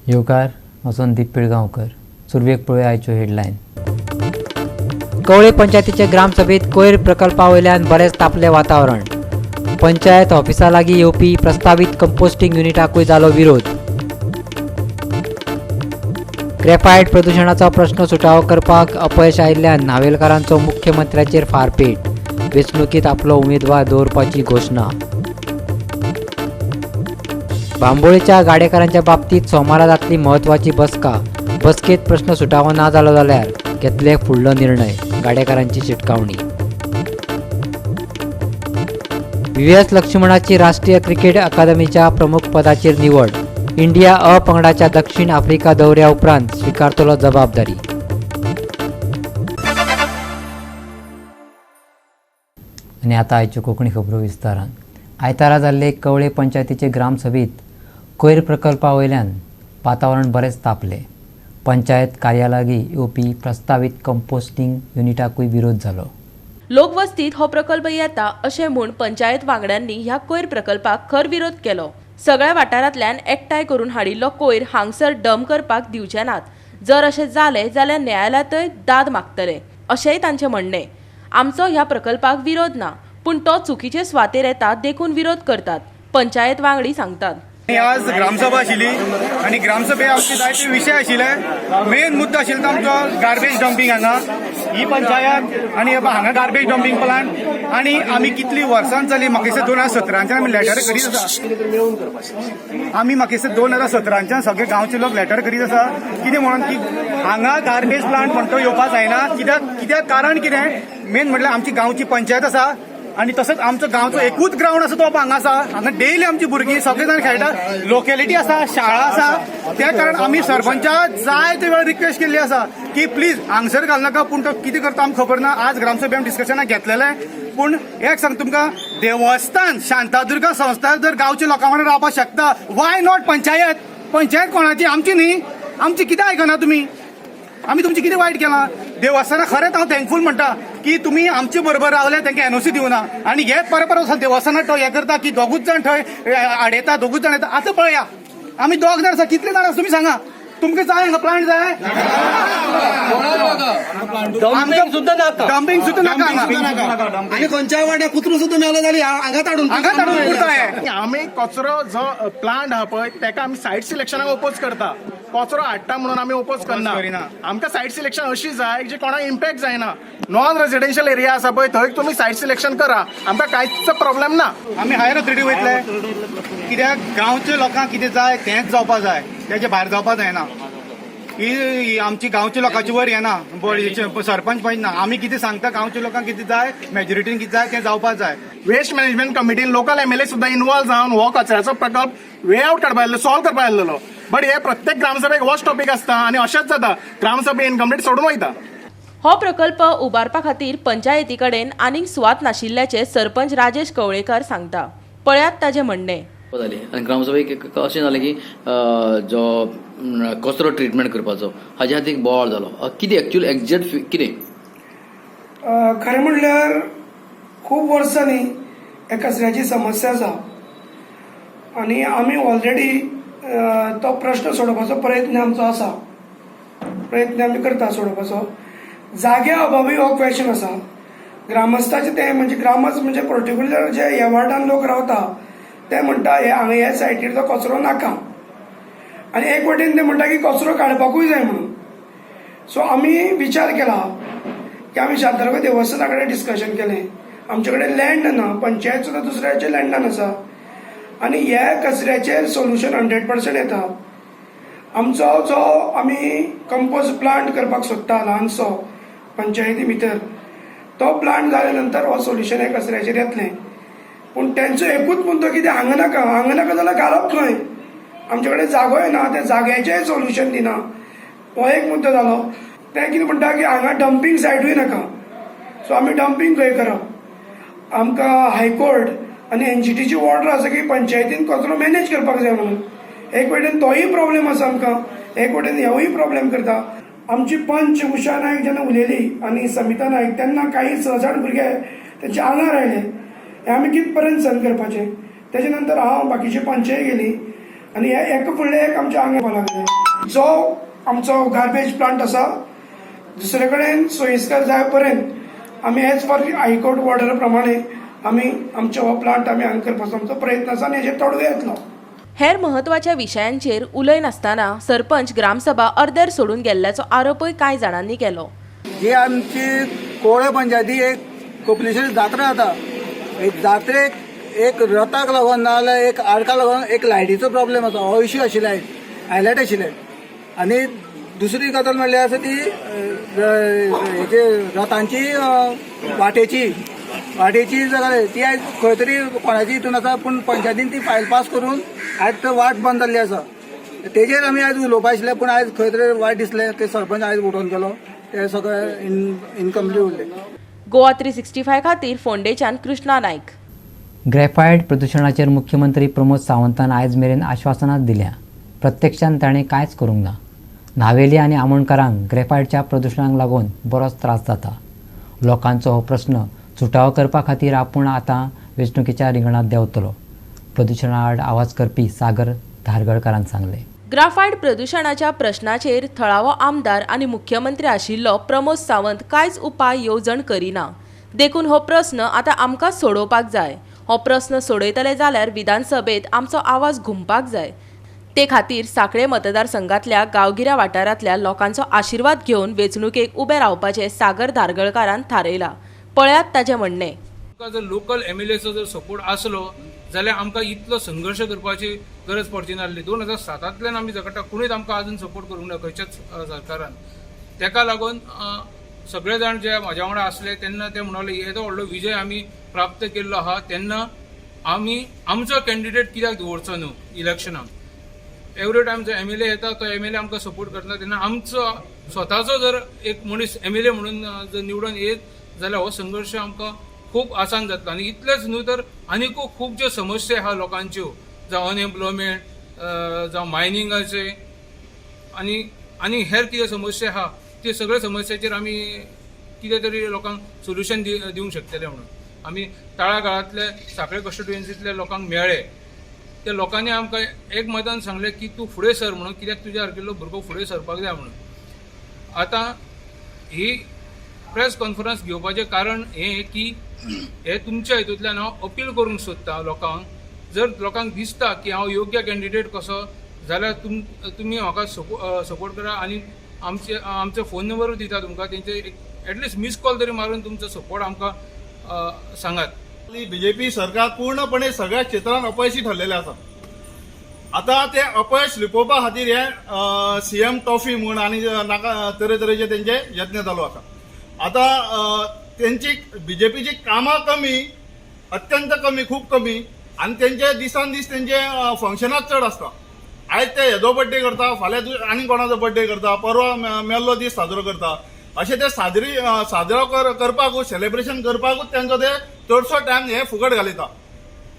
येवकार, हांव संदीप पिळगांवकर. सुरवेक पळोवया आयच्यो हेडलायन. कवळे पंचायतीचे ग्रामसभेत कोयर प्रकल्पा वयल्यान बरेंच तापलें वातावरण. पंचायत ऑफिसा लागीं येवपी प्रस्तावीत कंपोस्टिंग युनिटाकूय जालो विरोध. ग्रेफायट प्रदुशणाचो प्रश्न सुटावो करपाक अपयश आयिल्ल्यान नावेलकारांचो मुख्यमंत्र्याचेर फारपेट. वेंचणुकीत आपलो उमेदवार दवरपाची घोशणा. बांबोळेच्या गाडेकारांच्या बाबतीत सोमारा जातली म्हत्वाची बसका. बसकेत प्रश्न सुटावो ना जालो जाल्यार घेतले फुडलो निर्णय, गाडेकारांची शिटकावणी. व्ही एस लक्ष्मणाची राष्ट्रीय क्रिकेट अकादमीच्या प्रमुख पदाचेर निवड. इंडिया अ पंगडाच्या दक्षिण आफ्रिका दौऱ्या उपरांत स्विकारतलो जबाबदारी. आनी आतां आयच्यो कोंकणी खबरो विस्तारान. आयतारा जाल्ले कवळे पंचायतीचे ग्रामसभेत कोयर प्रकल्पा वयल्यान वातावरण बरेंच तापलें. पंचायत कार्यालयां येवपी प्रस्तावीत कंपोस्टिंग युनिटाकूय विरोध जालो. लोकवस्तीत हो प्रकल्प येता अशें म्हूण पंचायत वांगड्यांनी ह्या कोयर प्रकल्पाक खर विरोध केलो. सगळ्या वाठारांतल्यान एकठांय करून हाडिल्लो कोयर हांगसर डंप करपाक दिवचे नात. जर अशें जालें जाल्यार न्यायालयांतय दाद मागतले अशेंय तांचें म्हणणें. आमचो ह्या प्रकल्पाक विरोध ना, पूण तो चुकीचे सुवातेर येता देखून विरोध करतात, पंचायत वांगडी सांगतात. आज ग्रामसभा आशिल्ली आनी ग्रामसभे आमचे जायते विशय आशिल्ले. मेन मुद्दो आशिल्लो तो आमचो गार्बेज डंपींग. हांगा ही पंचायत आनी हांगा गार्बेज डंपींग प्लांट आनी आमी कितली वर्सां जाली, म्हाका दिसता 2017च्यान आमी लेटर करीत आसा. आमी म्हाका दिसता 2017च्यान सगळे गांवचे लोक लेटर करीत आसा. कितें म्हणून की हांगा गार्बेज प्लांट म्हणटा तो येवपा जायना. कित्याक कारण कितें, मेन म्हटल्यार आमची गांवची पंचायत आसा आनी तसोच आमचो गांवचो एकूच ग्रावंड आसा तो हांगा आसा. हांगा डेली आमची भुरगीं सगळे जाण खेळटा, लोकेलिटी आसा, शाळा आसा. त्या कारण आमी सरपंचाक जायते वेळ रिक्वेस्ट केल्ली आसा की प्लीज हांगसर घालनाका, पूण तो कितें करता आमकां खबर ना. आज ग्रामसभे आमी डिस्कशनाक घेतलेलें, पूण एक सांग तुमकां, देवस्थान शांतादुर्गा संस्था जर गांवच्या लोकां वांगडा रावपाक शकता, why not panchayat? Panchayat कोणाची? आमची न्ही? आमची कितें आयकना तुमी? आमी तुमची कितें वायट केलां? देवस्थाना खरेंच हांव थँकफूल म्हणटा की तुमी आमचे बरोबर रावले, तांकां एनओसी दिवना. आनी हे परत परत देवस्थाना तो हें करता की दोगूच जाण थंय आडयता, दोगूच जाण येता. आतां पळया, आमी दोग जाण आसा, कितले जाण आसा तुमी सांगा. तुमकां जाय हांगा प्लांट जाय? डम्पिंग सुद्दां नाका. डम्पिंग सुद्दां नाका हांगा. आनी खंयच्याय वाड्यार कुत्रो सुद्दां मेलो जाल्यार हांगाच हाडून हांगाच हाडून पुरता हे. आमी कचरो जो प्लांट आहा पळय तेका आमी सायट सिलेक्शनाक ओपोज करता. कचरो हाडटा म्हणून आमी ओपोज करना. करिना. आमकां सायट सिलेक्शन अशी जाय जी कोणाक इम्पॅक्ट जायना. नॉन रेजिडेन्शियल एरिया आसा पळय थंय तुमी सायट सिलेक्शन करा, आमकां कांयच प्रॉब्लेम ना. आमी हायर ऑथॉरिटी वयतले, कित्याक गांवच्या लोकांक कितें जाय तेंच जावपा जाय, तेजे भायर जावपा जायना. ही ही आमची गांवच्या लोकांची वर येना, सरपंच पंच ना. आमी कितें सांगता, गांवच्या लोकांक कितें जाय, मेजॉरिटीन कितें जाय तें जावपा जाय. वेस्ट मॅनेजमेंट कमिटीन लोकल एमएलए सुद्दां इन्वॉल्व जावन हो कचऱ्याचो प्रकल्प वे आवट काडपा आसलो, सॉल्व करपा आसलेलो. बट हे प्रत्येक ग्रामसभेक होच टॉपीक आसता आनी अशेंच जाता, ग्रामसभे इनकम्प्लीट सोडून वयता. हो प्रकल्प उबारपा खातीर पंचायती कडेन आनीक सुवात नाशिल्ल्याचें सरपंच राजेश कवळेकर सांगता. पळयात ताजें म्हणणें. जाली आनी ग्रामसभेक एक अशें जालें की जो कचरो ट्रिटमेंट करपाचो हाज्या खातीर एक बोवाळ जालो. कितें एक्चुअली एग्जॅक्ट कितें? खरें म्हणल्यार खूब वर्सांनी ह्या कचऱ्याची समस्या आसा आनी आमी ऑलरेडी तो प्रश्न सोडोवपाचो प्रयत्न आमचो आसा. प्रयत्न आमी करता सोडोवपाचो. जाग्या अभावी हो क्वेश्चन आसा. ग्रामस्थाचे ते म्हणजे ग्रामस्थ म्हणजे पर्टिक्युलर जे ह्या वार्डान लोक रावता ते म्हणटा हे हांगा ह्या सायटीर तो कचरो नाका आनी एक वटेन ते म्हणटा की कचरो काडपाकूय जाय म्हणून. सो आमी विचार केला की आमी शांतादुर्गा देवस्थाना कडेन डिस्कशन केलें. आमचे कडेन लँड ना, पंचायत सुद्दां दुसऱ्याच्या लँडान आसा आनी ह्या कचऱ्याचेर सोल्युशन 100% येता. आमचो जो आमी कंपोज प्लांट करपाक सोदता ल्हानसो पंचायती भितर, तो प्लांट जाल्या नंतर हो सोल्युशन ह्या कचऱ्याचेर येतलें. पूण तेंचो एकूच मुद्दो कितें, हांगा नाका. हांगा नाका जाल्यार घालप खंय? आमचे कडेन जागोय ना, त्या जाग्याचेय सोल्युशन दिना. हो एक मुद्दो जालो. ते कितें म्हणटा की हांगा डंपींग सायटूय नाका. सो आमी डंपींग खंय करप? आमकां हायकोर्ट आनी एनजीटीची ऑर्डर आसा की पंचायतीन कचरो मॅनेज करपाक जाय म्हणून. एक वटेन तोय प्रॉब्लेम आसा आमकां, एक वटेन हेवूय प्रॉब्लेम करता. आमची पंच उषा नायक जेन्ना उलयली आनी समिता नायक, तेन्ना काही स जाण भुरगे तेंच्या आंगार आयले. हें आमी कित पर्यंत सहन करपाचें? तेजे नंतर हांव बाकीचे पंचय गेली आनी हे एका फुडले एक आमच्या आंगार येवपाक लागले. जो आमचो गार्बेज प्लांट आसा दुसरे कडेन सोयिस्कर जाय पर्यंत आमी एज पर हायकोर्ट ऑर्डर प्रमाणे आमी आमचो हो प्लांट आमी हांगा करपाचो आमचो प्रयत्न आसा आनी हेजेर तोडगो येतलो. हेर म्हत्वाच्या विशयांचेर उलयनासतना सरपंच ग्रामसभा अर्देर सोडून गेल्ल्याचो आरोपय कांय जाणांनी केलो. ही आमची कोळे पंचायती एक कोपलेश्वरी जात्रा जाता. एक जात्रेक एक रथाक लागून नाजाल्यार एक आडका लागून एक लायटीचो प्रॉब्लेम आसा, हो इश्यू आशिल्लो आयज हायलायट आशिल्ले. आनी दुसरी गजाल म्हणल्यार आसा ती हेजे रथांची वाटेची वाटेची जागा ती आयज खंय तरी कोणाची हितून आसा, पूण पंचायतीन ती फायल पास करून आयज ते वाट बंद जाल्ली आसा. तेजेर आमी आयज उलोवपा आशिल्ले, पूण आयज खंय तरी वायट दिसलें ते सरपंच आयज उठोवन गेलो, ते सगळे इनकम्प्लीट उरले. गोवा 365 खातीर फोंडेच्यान कृष्णा नायक. ग्रेफायट प्रदुशणाचेर मुख्यमंत्री प्रमोद सावंतान आयज मेरेन आश्वासनां दिल्या, प्रत्यक्षान ताणें कांयच करूंक ना. न्हावेली आनी आमोणकारांक ग्रेफायटच्या प्रदुशणाक लागून बरोच त्रास जाता. लोकांचो हो प्रस्न सुटावो करपा खातीर आपूण आतां वेंचणुकेच्या रिंगणांत देंवतलो, प्रदुशणा आड आवाज करपी सागर धारगळकारान सांगलें. ग्राफायट प्रदुशणाच्या प्रश्नाचेर थळावो आमदार आनी मुख्यमंत्री आशिल्लो प्रमोद सावंत कांयच उपाय येवजण करिना, देखून हो प्रस्न आतां आमकां सोडोवपाक जाय. हो प्रस्न सोडयतले जाल्यार विधानसभेत आमचो आवाज घुमपाक जाय. ते खातीर सांखळे मतदारसंघातल्या गांवगिऱ्या वाठारांतल्या लोकांचो आशिर्वाद घेवन वेंचणुकेक उबे रावपाचें सागर धारगळकारान थारयलां. पळयात ताचें म्हणणें. आमकां जर लोकल एमएलएचो जर सपोर्ट आसलो जाल्यार आमकां इतलो संघर्श करपाची गरज पडची नासली. 2007 आमी झगडटा, कोणूच आमकां आजून सपोर्ट करूंक ना खंयच्याच सरकारान. तेका लागून सगळे जाण जे म्हाज्या वांगडा आसले तेन्ना ते म्हणले येदो व्हडलो विजय आमी प्राप्त केल्लो आहा, तेन्ना आमी आमचो कॅन्डिडेट कित्याक दवरचो न्हू इलेक्शनाक. एवरी टायम जो एमएलए येता तो एमएलए आमकां सपोर्ट करता, तेन्ना आमचो स्वताचो जर एक मनीस एमएलए म्हणून जर निवडून येत जाल्यार हो संघर्श आमकां खूब आसान जातलो. आनी इतलेंच न्हू तर आनीकूय खूब ज्यो समस्या आहा लोकांच्यो, जावं अनएम्प्लॉयमेंट, जावं मायनिंगाचे आनी आनी हेर कितें समस्या आहा ते सगळे समस्याचेर आमी कितें तरी लोकांक सोल्युशन दिवंक शकतले. म्हणून आमी तळागाळांतले सांखळे कॉन्स्टिट्युएन्सींतल्या लोकांक मेळ्ळे, त्या लोकांनी आमकां एक मतान सांगलें की तूं फुडें सर म्हणून, कित्याक तुज्या सारकिल्लो भुरगो फुडें सरपाक जाय म्हणून. आतां ही प्रेस कॉन्फरन्स घेवपाचें कारण हें की हे तुमच्या हितूंतल्यान हांव अपील करूंक सोदतां लोकांक, जर लोकांक दिसता की हांव योग्य कॅन्डिडेट कसो जाल्यार तुमी म्हाका सपोर्ट करा आनी आमचो फोन नंबरूय दिता तुमकां, तेंचे एक एटलिस्ट मिस कॉल तरी मारून तुमचो सपोर्ट आमकां सांगात. बीजेपी सरकार पूर्णपणे सगळ्या क्षेत्रांत अपयशी ठरलेले आसा. आता ते अपयश लिपोवपा खातीर हे सीएम ट्रॉफी म्हूण आनी नाका तरेतरेचे तेंचे यत्न चालू आसा. आता तेंची बीजेपीची कामां कमी, अत्यंत कमी, खूब कमी, आनी तेंचे दिसान दीस तेंचे फंक्शनाच चड आसता. आयज ते हेजो बड्डे करता, फाल्यां आनी कोणाचो बड्डे करता, परवा मेल्लो दीस साजरो करता. अशें ते साजरो करपाकूच, सेलिब्रेशन करपाकूच तेंचो ते चडसो टायम हे फुकट घालयता.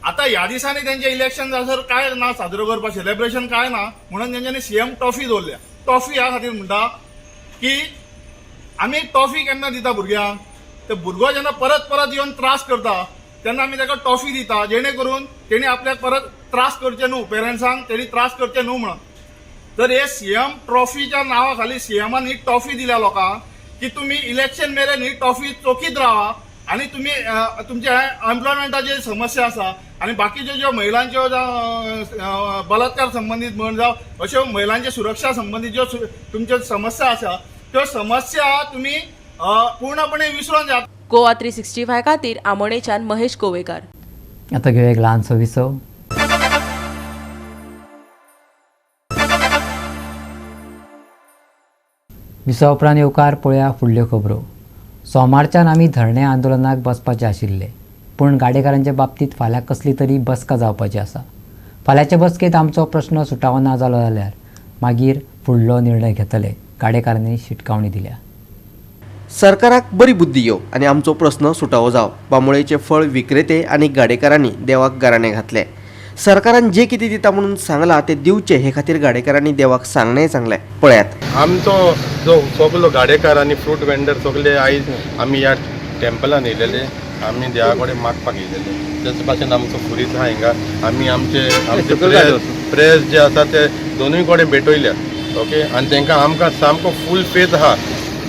आतां ह्या दिसांनी तेंचे इलेक्शन जासर काय ना साजरो करपाक, सेलिब्रेशन काय ना, म्हणून तेंच्यांनी सीएम ट्रॉफी दवरल्या. ट्रॉफी ह्या खातीर म्हणटा की आमी ट्रॉफी केन्ना दिता भुरग्यांक, ते भुरगो जेन्ना परत परत येवन त्रास करता तेन्ना आमी ताका ट्रॉफी दिता, जेणे करून तेणी आपल्याक परत त्रास करचे न्हू, पेरंट्सांक तेणी त्रास करचे न्हू म्हणून. तर हे सीएम ट्रॉफीच्या नांवा खाली सीएमान ही ट्रॉफी दिल्या लोकांक की तुमी इलेक्शन मेरेन ही ट्रॉफी चोखीत रावा आनी तुमी तुमच्या एम्प्लॉयमेंटाची समस्या आसा आनी बाकीच्यो ज्यो महिलांच्यो जावं बलात्कार संबंदीत म्हण जावं अश्यो महिलांच्या सुरक्षा संबंदीत ज्यो तुमच्यो समस्या आसा त्यो समस्या तुमी पूर्णपणे विसरून जाता. गोवा 365 खातीर आमोणेच्यान महेश गोवेकार. आतां घेवया एक ल्हानसो विसव. विसवा उपरांत येवकार पळया फुडल्यो खबरो. सोमारच्यान आमी धरणे आंदोलनाक बसपाचे आशिल्ले, पूण गाडेकारांच्या बाबतींत फाल्यां कसली तरी बसका जावपाची आसा. फाल्यांचे बसकेंत आमचो प्रस्न सुटावो ना जालो जाल्यार मागीर फुडलो निर्णय घेतले, गाडेकारांनी शिटकावणी दिल्या. सरकाराक बरी बुद्धी येव आनी आमचो प्रस्न सुटावो जाव. बांबोळेचे फळ विक्रेते आनी गाडेकारांनी देवाक गाराणें घातलें. सरकारान जे कितें दिता म्हणून सांगलां तें दिवचें हे खातीर गाडेकारांनी देवाक सांगणें सांगलें. पळयात. आमचो जो सगलो गाडेकार आनी फ्रूट वेंडर सगले आयज आमी ह्या टेम्पलान येयलेले, आमी देवा कडेन मागपाक येयलेले. तेच भाशेन आमचो खुरीस आहा हिंगा, आमी आमचे आमचे प्रेयर्स जे आसा ते दोनूय कडेन भेटयल्या. ओके आनी तांकां आमकां सामको फूल फेथ आहा.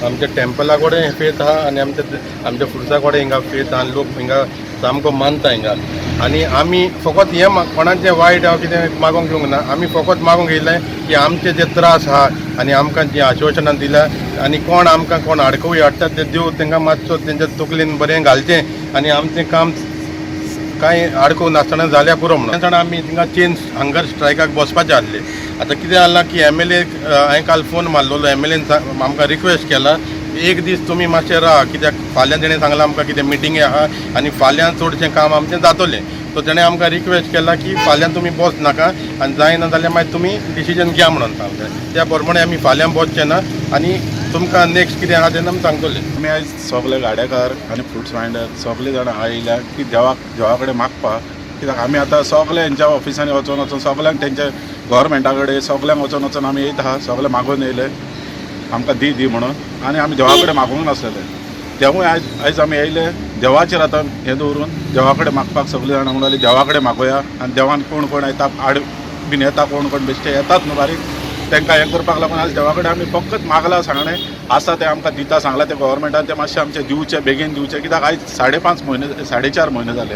आमच्या टेम्पला कडेन फेथ आहा आनी आमच्या फ्रुट्सा कडेन हिंगा फेथ आहा आनी लोक हिंगा सामको मानता हिंगा. आनी आमी फकत हें कोणाचें वायट हांव कितें मागोवंक येवंक ना, आमी फकत मागोवंक येयलें की आमचे जे त्रास आहा आनी आमकां जी आश्वासनां दिल्या आनी कोण आमकां कोण आडखळी हाडटा ते देव तांकां मातसो तेंच्या तकलेन बरें घालचें आनी आमचें काम कांय आडकोव नासतना जाल्यार पुरो म्हणून. जाणा आमी थिंगा चेन हंगर स्ट्रायकाक बसपाचें आसलें. आतां कितें जालां की एम एल ए हांवें काल फोन मारलेलो, एम एल एन आमकां रिक्वेस्ट केला एक दीस तुमी मातशें रावा, कित्याक फाल्यां तेणें सांगलां आमकां कितें मिटींगे आहा आनी फाल्यां चडशें काम आमचें जातलें. सो तेणें आमकां रिक्वेस्ट केला की फाल्यां तुमी बस नाका आनी जायना जाल्यार मागीर तुमी डिसिजन घ्या म्हणून सांगलें. त्या प्रमाणे आमी फाल्यां बसचे ना आनी तुमकां नेक्स्ट कितें आहा तेन्ना आमी सांगतले. आमी आयज सगळे गाडेकार आनी फ्रुट्स वेंडर सगळे जाणां आयल्या की देवाक देवा कडेन मागपाक, कित्याक आमी आतां सगळे हेंच्या ऑफिसांनी वचोन वचोन सगळ्यांक तेंच्या गोवोरमेंटा कडेन सगळ्यांक वचोन वचोन आमी येयता आहा, सगळे मागून येयले आमकां दी दी म्हणून आनी आमी देवा कडेन मागूंक नासलेले. तेवूय आयज आमी येयले देवाचेर आतां हें दवरून देवा कडेन मागपाक. सगळीं जाणां म्हणटाली देवा कडेन मागोया आनी देवान कोण कोण येता आड बीन येता, कोण कोण बेश्टे येतात न्हू बारीक, तांकां हें करपाक लागून आज देवा कडेन आमी फकत मागला. सांगणें आसा तें आमकां दिता सांगलां तें गोवोरमेंटान तें मातशें आमचें दिवचें, बेगीन दिवचें, कित्याक आयज 5.5 म्हयने, 4.5 म्हयने जाले.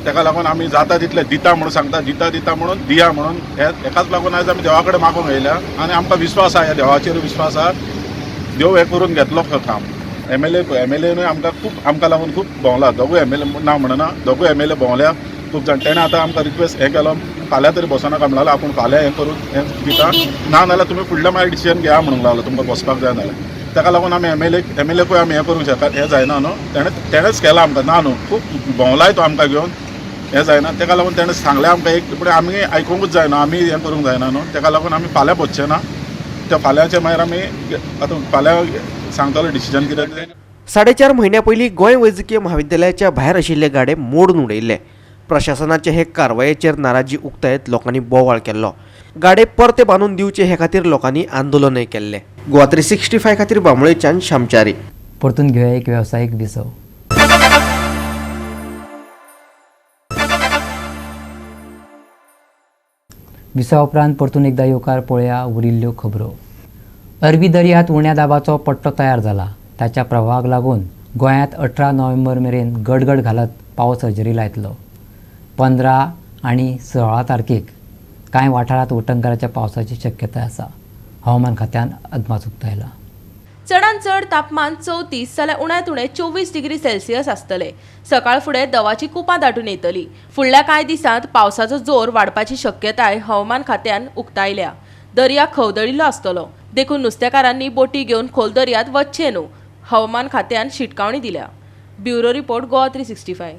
ताका लागून आमी जाता तितलें दिता म्हणून सांगता, दिता दिता म्हणून दिया म्हणून हे हेकाच लागून आयज आमी देवा कडेन मागूंक येयल्या आनी आमकां विस्वास आहा, ह्या देवाचेर विस्वास आहा, देव हें करून घेतलो काम. एमएलए एमएलएनूय आमकां खूब, आमकां लागून खूब भोंवला. दोगूय एमएलए, ना म्हणना, दोगूय एमएलए भोंवल्या खूब जाण. तेणें आतां आमकां रिक्वेस्ट हें केलो, फाल्यां तरी बसोनाका म्हणलें, आपूण फाल्यां हें करून हें दिता, ना जाल्यार तुमी फुडलें मागीर डिसिजन घेया म्हणूंक लागलो तुमकां बसपाक जाय जाल्यार. ताका लागून आमी एमएलए एमएलएकूय आमी हें करूंक शकता हें जायना न्हू. तेणेंच केलां आमकां, ना न्हू, खूब भोंवलाय तो आमकां घेवन, हें जायना. ताका लागून तेणें सांगलें आमकां एक, पूण आमी आयकुंकूच जायना, आमी हें करूंक जायना न्हू. ताका लागून आमी फाल्यां बसचे ना. त्या फाल्यांचे मागीर आमी आतां फाल्यां सांगतलो डिसिजन कितें तें. 4.5 म्हयन्या पयलीं गोंय वैजकीय म्हाविद्यालयाच्या भायर आशिल्ले गाडे मोडून उडयल्ले. प्रशासनाचे हे कारवायेचेर नाराजी उक्तायत लोकांनी बोवाळ केल्लो. गाडे परते बांदून दिवचे हे खातीर लोकांनी आंदोलनय केल्ले. गोवा 365 खातीर बांबोळेच्यान शामचारी. परतून घेवया एक वेवसायीक विसव. विसवा उपरांत परतून एकदा येवकार. पळया उरिल्ल्यो खबरो. अरबी दर्यांत उण्या दाबाचो पट्टो तयार जाला. ताच्या प्रभावाक लागून गोंयांत 18 नोव्हेंबर मेरेन गडगड घालत पावस हजेरी लायतलो. 15 आनी 16 तारखेक कांय वाठारांत उटंगाराच्या पावसाची शक्यताय आसा, हवामान खात्यान अदमास उक्तायला. चडांत चड तापमान 34 जाल्यार उण्यांत उणें 24 डिग्री सेल्सियस आसतले. सकाळ फुडें दवाची कुपां दाटून येतली. फुडल्या कांय दिसांत पावसाचो जोर वाडपाची शक्यताय हवामान खात्यान उक्तायल्या. दर्या खवदळिल्लो आसतलो, देखून नुस्तेकारांनी बोटी घेवन खोल दर्यांत वचचें न्हू, हवामान खात्यान शिटकावणी दिल्या. Bureau report, Goa 365.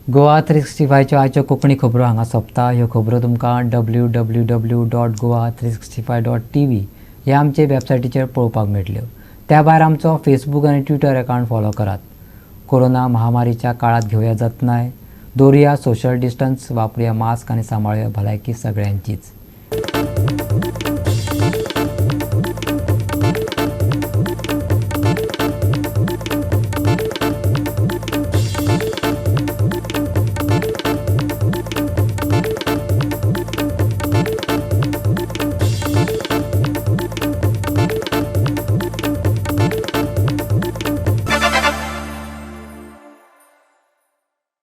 Goa 365च्यो आयच्यो कोंकणी खबरो हांगा सोंपता. ह्यो खबरो तुमकां www.goa365.tv ह्या आमचे वेबसायटीचेर पळोवपाक मेळटल्यो. त्या भायर आमचो फेसबूक आनी ट्विटर अकावंट फॉलो करात. कोरोना महामारीच्या काळात घेवया जतनाय, दवरुया सोशल डिस्टन्स, वापरुया मास्क आनी सांबाळुया भलायकी सगळ्यांचीच.